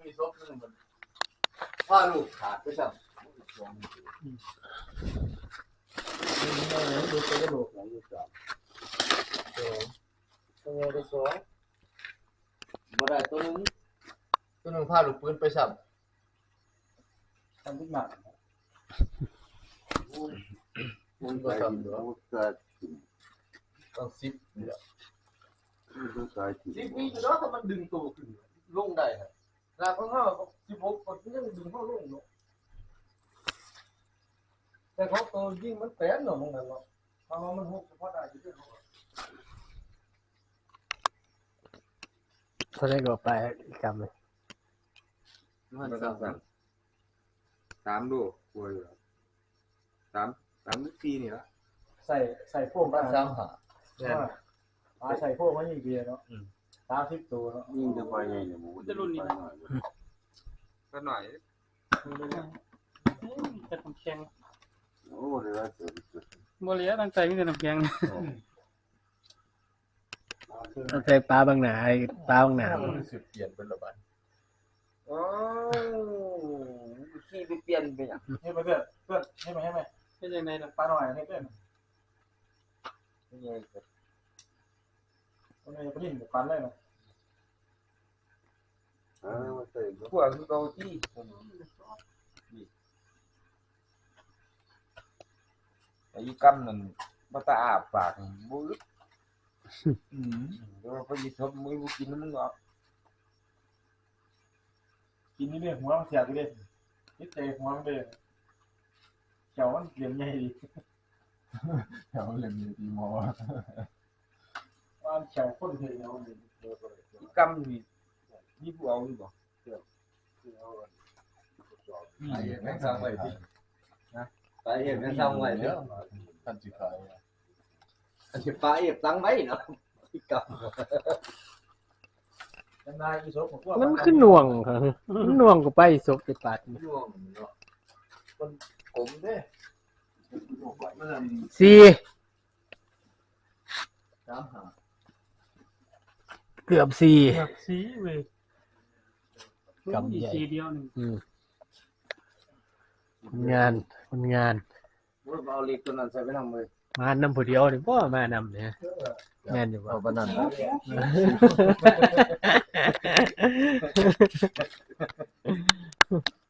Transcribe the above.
ມີສົບໜຶ່ງ ພາລູກຂາດໄປຊ້ຳ ອືມ ໜຶ່ງ ໜຶ່ງ ລູກໄປກັບລູກ ສອງ ຕົວໃຫຍ່ໄປສອງ ບໍ່ໄດ້ຕົວໜຶ່ງ ຕົວໜຶ່ງພາລູກປືນໄປຊ້ຳ ທຳອີກໜ້າ ມັນບໍ່ຊ້ຳດອກ ຕ້ອງສິບນີ້ແຫຼະ ສິບນີ້ດອກ ຖ້າມັນດຶງໂຕຂຶ້ນລົງໄດ້ຫັ້ນ ຂະໜາດຂອງເຮົາສິບຫົກກໍຍັງດຶງເຮົາລົງເນາະ ແຕ່ຂອງໂຕຍິງມັນແປນເນາະ ຂອງນັ້ນເນາະ ເພາະວ່າມັນຫົກສະເພາະໄດ້ຢູ່ເດ້ ເຮົາ ເທົ່າໃດກໍໄປກຳເລີຍ ມັນສາມ ສາມໂລກວ່າຢູ່ ສາມ ສາມສິບສີ່ນີ້ລະ ໃສ່ ໃສ່ໂຟມ ປະມານສາມຫ້າ ແມ່ນ ປາໃສ່ໂຟມມາຍິງເບຍເນາະ ອືມ ສາມສິບໂຕເນາະ ຍິງແຕ່ປາໃຫຍ່ນີ້ ມັນຈະລຸ້ນນີ້ນະ ປານ້ອຍ ອືມ ແຕ່ນ້ຳແຂງ ໂອ້ ໄດ້ຫຼາຍເຕີບ ບໍ່ເຫຼືອ ທາງໃຕ້ມີແຕ່ນ້ຳແຂງ ຕ້ອງໃສ່ປາບັງໜ້າ ປາບັງໜ້າ ມັນຊິປ່ຽນເປັນລະບາດ ໂອ້ ຂີ້ໄປປ່ຽນເປັນຫຍັງ ເຮັດໄປເພື່ອນ ເພື່ອນ ເຮັດໄປ ເຮັດໄປ ເຮັດຈັ່ງໃດລະ ປານ້ອຍເຮັດເດ້ ເຮັດໄງ ປານ້ອຍປານິນປັນເລີຍນະ ເອີ ມັນໃສ່ ພວກຄືເກົ່າຕິ ນີ້ ໄອ້ກຳນັ້ນ ບໍ່ຕາອາບປາກ ບໍ່ອຶດ ອືມ ແຕ່ວ່າໄປຊິທົບ ບໍ່ກິນນຳມັນດອກ ກິນນີ້ເດ້ ຫົວມັນແສບຢູ່ເດ້ ຕິດໃຈຫົວມັນເດ້ ແຂ້ວມັນເຫຼັ້ມໃຫຍ່ດີ ແຂ້ວມັນເຫຼັ້ມໃຫຍ່ດີໝໍ ວ່າແຂ້ວຄົນເຮັດແນວນີ້ ອີກຳນີ້ ມີຜູ້ເອົາຢູ່ບໍ່? ປາເອກຍັງສັ່ງໄວ້ຕິ ຮະ ປາເອກຍັງສັ່ງໄວ້ເດີ ຄັນຊິຂາຍ ອັນນີ້ປາເອກສັ່ງໄວ້ເນາະ ອີກຳ ມັນຄືໜ່ວງ ມັນໜ່ວງກວ່າປາອີສົກຕິ ປາດນີ້ ໜ່ວງເນາະ ມັນກົມເດ້ ສີ່ ສາມຫ້າ ເກືອບສີ່ ເກືອບສີ່ເວີຍ ກຳໃຫຍ່ ສີ່ດຽວໜຶ່ງ ອືມ ຜົນງານ ຜົນງານ ໂອ້ຍ ເອົາເຫຼັກຕົວນັ້ນໃສ່ໄປນຳເວີຍ ມານຳຜູ້ດຽວນີ້ບໍ່ ມານຳນີ້ ເອີ ແມ່ນຢູ່ບໍ່? ເອົາປານນັ້ນ ເອີ.